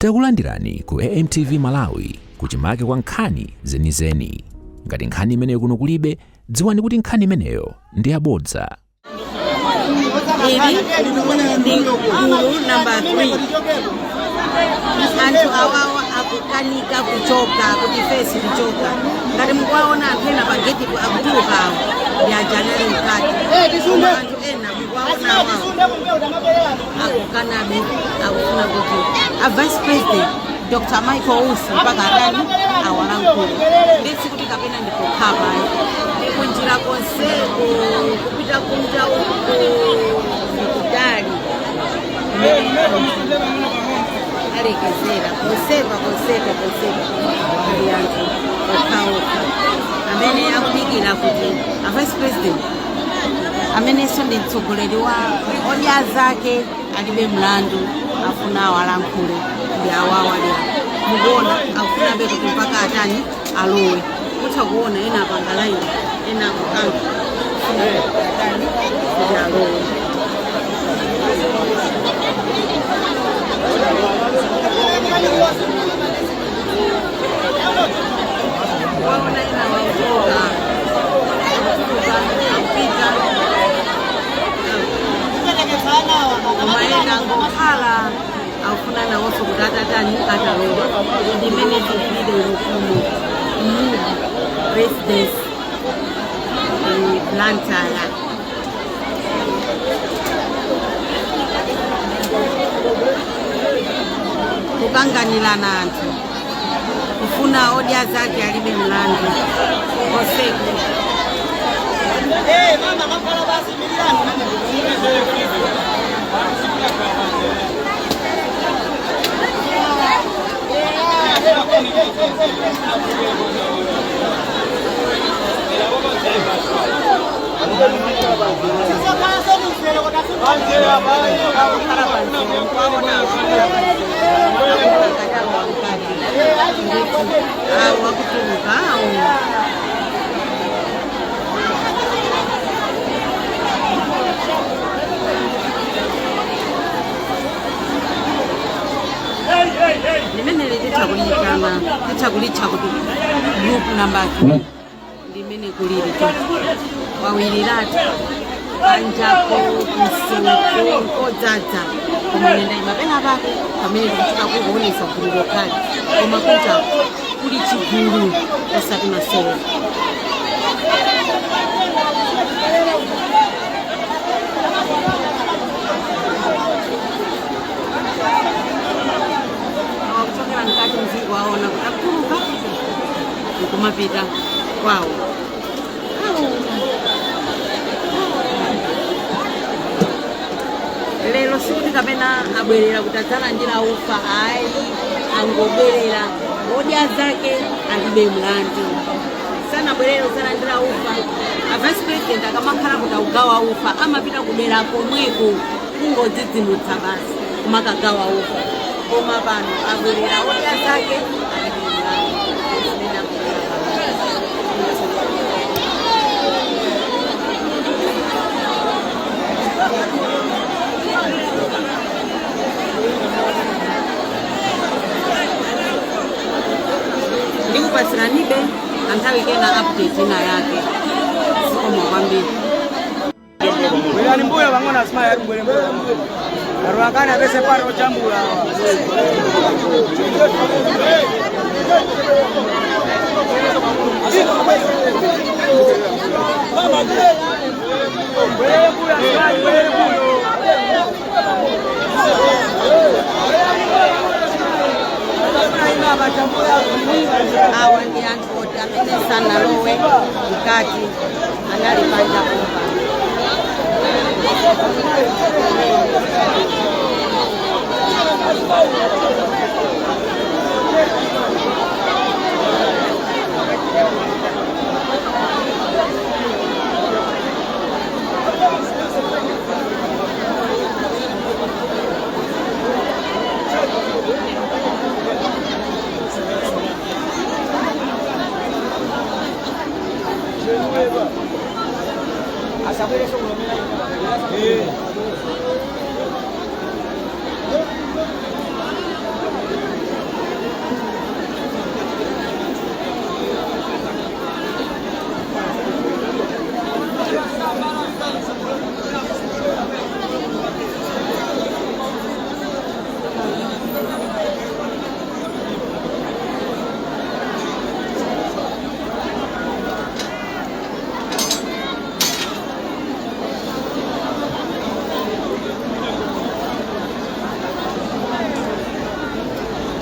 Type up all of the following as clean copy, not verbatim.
Takulandirani ku AMTV Malawi, kuchimake kwa nkhani zenizeni. Ngati nkhani imeneyo kuno kulibe, dziwani kuti nkhani imeneyo ndi yabodza. Ili ndi gulu namba 3. Anthu awawa akukanika kuchoka kuti fesi kuchoka. Ngati mukuwaona anthu ena pa getipo akutuluka, awo ndi aja anali mkati, koma anthu ena mukuwaona awawo akukanabe, akufuna kuti a Vice President Dr Michael Usi mpaka atani, awalankhule. Ndisi kuti kapena ndikukhapa, ndi kunjira konseko kupita kunja uku ndikutali kumene alekezera. Konsepa, konsepa, konsepa ndi anthu okhaokha amene akudikira kuti a Vice President, amenenso ndi mtsogoleri wa Odya Zake Alibe Mlandu, afuna awalankhule. Ndi awawa lero mukuona akufunabe kuti mpaka atani, alowe. Mutha kuona ena apanga laini, ena akukankha, kufuna kuti atani, kuti alowe. Waona ena wakutoka, akutuluka, akupita, koma ena angokhala, akufuna nawonso kuti atatani, atalowa. Ndimene zilili kuno mu Residence in Blantyre. Kukanganirana anthu kufuna Odya Zake Alibe Mlandu koseko. Mama, makhala basi miliyani. Akukhala panzere, kwaona akukhala panzere, akufuna ngati alowa mkati. Ndithu awo akutuluka awo. Limene titha kuliyitana, titha kulitcha kuti group number 3. Ndimene kulili choncho, wawiriratu panjako, mseuko kodzaza. Koma ine ndayima pena pake pamene ndikuchita kuonesa gulu lokhali, koma kunjako kuli chigulu osati masewera. Awakuchokera mkati, mzingo waona kuti akutuluka nkumapita kwawo. Lero sikuti kapena abwerera kuti adzalandira ufa, ayi, angobwerera. Odya Zake Alibe Mlandu sanabwerere kudzalandira ufa. A Vice President akamakhala kuti akugawa ufa, amapita kudera komweko, kungodzidzimutsa basi, kumakagawa ufa. Koma pano abwerera Odya Zake Alibe Mlandu zimene akubwera pano. Ndikupatsiranibe kanthawi kena update ina yake. Zikomo kwambiri. Bwerani mbuyo pang'ono, asimayi ari mbwere mbuyo. Arwakana apese paro ochambula. Bwerere mbuyo, asimayi, bwerere mbuyo. Awa ndi anthu oti amene sanalowe mkati, anali panja pompa. Asabwereso kulomera.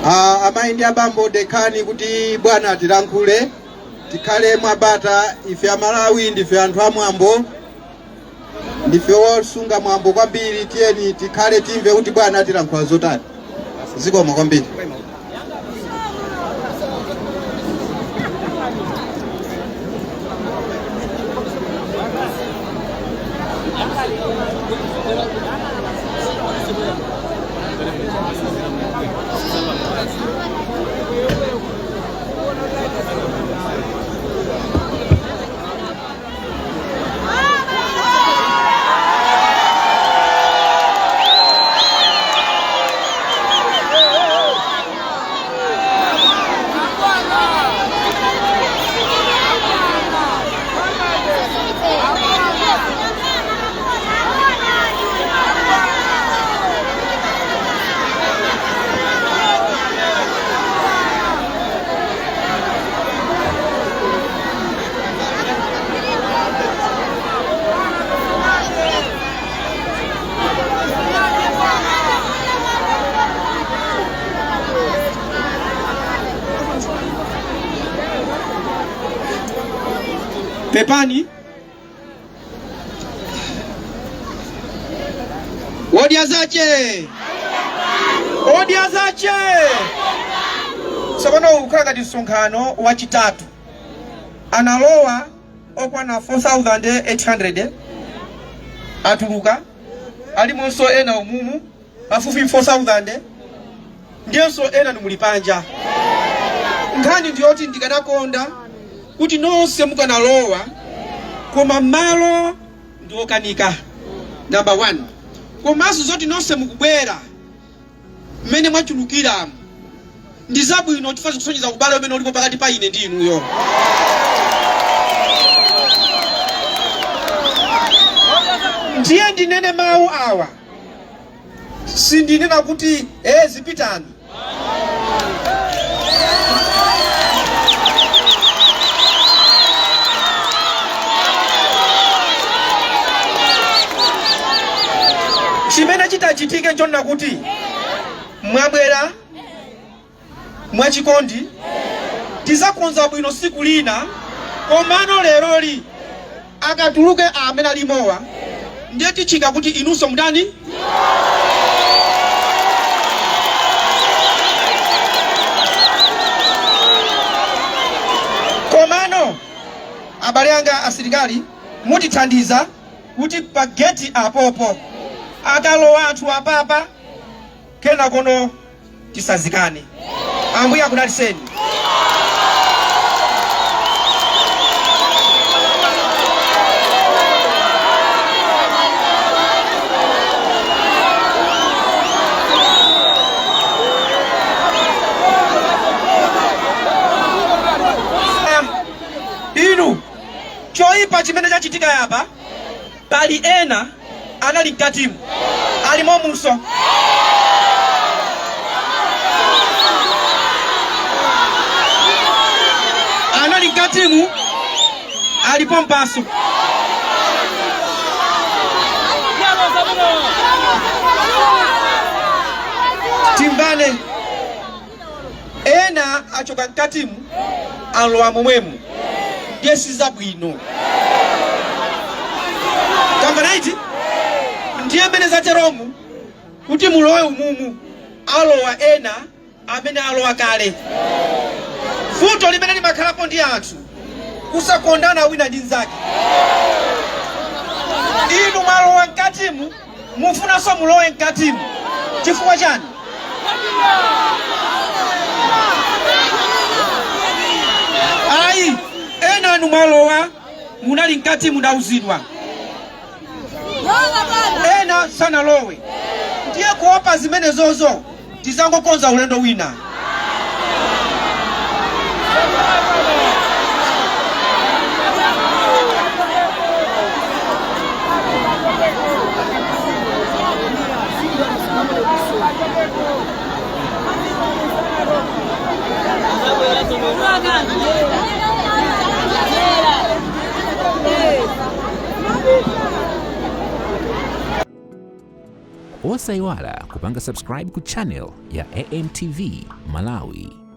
Amayi ndi abambo, dekhani kuti bwana tilankhule, tikhale mwabata. Ife Amalawi ndife anthu amwambo, ndife wosunga mwambo kwambiri. Tiyeni tikhale, timve kuti bwana atilankhula zotani. Zikomo kwambiri. Pepani. Odya zache, odya zache. Tsopano ukhala ngati msonkhano wachitatu. Analowa okwana 4800, atuluka alimonso ena umumu pafupi 4000, ndiyenso ena ndimuli panja. Nkhani ndiyoti ndikanakonda kuti nonse mukanalowa, koma malo ndi okanika, number one, komanso zoti nonse mukubwera mmene mwachulukiramu ndi zabwino, chifukwa zikusonyeza ubale umene ulipo pakati pa ine ndi inuyo. Ndiye ndinene mawu awa, sindinena kuti zipitani. Chimene chitachitike nchonena kuti mwabwera mwachikondi, tizakonza bwino siku lina, komano leroli akatuluke amene alimowa, ndiye tichika kuti inunso mudani. Komano abale anga asilikali, mutithandiza kuti pa geti apopo akalowa anthu apapa, kena kono tisazikane. Ambuye akudaliseni. Inu, choyipa chimene chachitika yapa, pali ena anali mkatimu, alimo muso. Anali mkatimu, alipo mpaso. Timvane, ena achoka mkatimu, alowa momwemo, ndiye sizabwino. Tamvana iti? Ndiye mmene zateromu, kuti mulowe umumu, alowa ena amene alowa kale. Vuto limene limakhalapo ndi anthu kusakondana wina ndi mnzake. Inu mwalowa mkatimu, mufunanso mulowe mkatimu chifukwa chani? Ayi, ena anu mwalowa, munali mkati, mudauzidwa, ena sanalowe. Ndiye kuopa zimenezozo, tizangokonza ulendo wina. Osayiwala kupanga subscribe ku channel ya AMTV Malawi.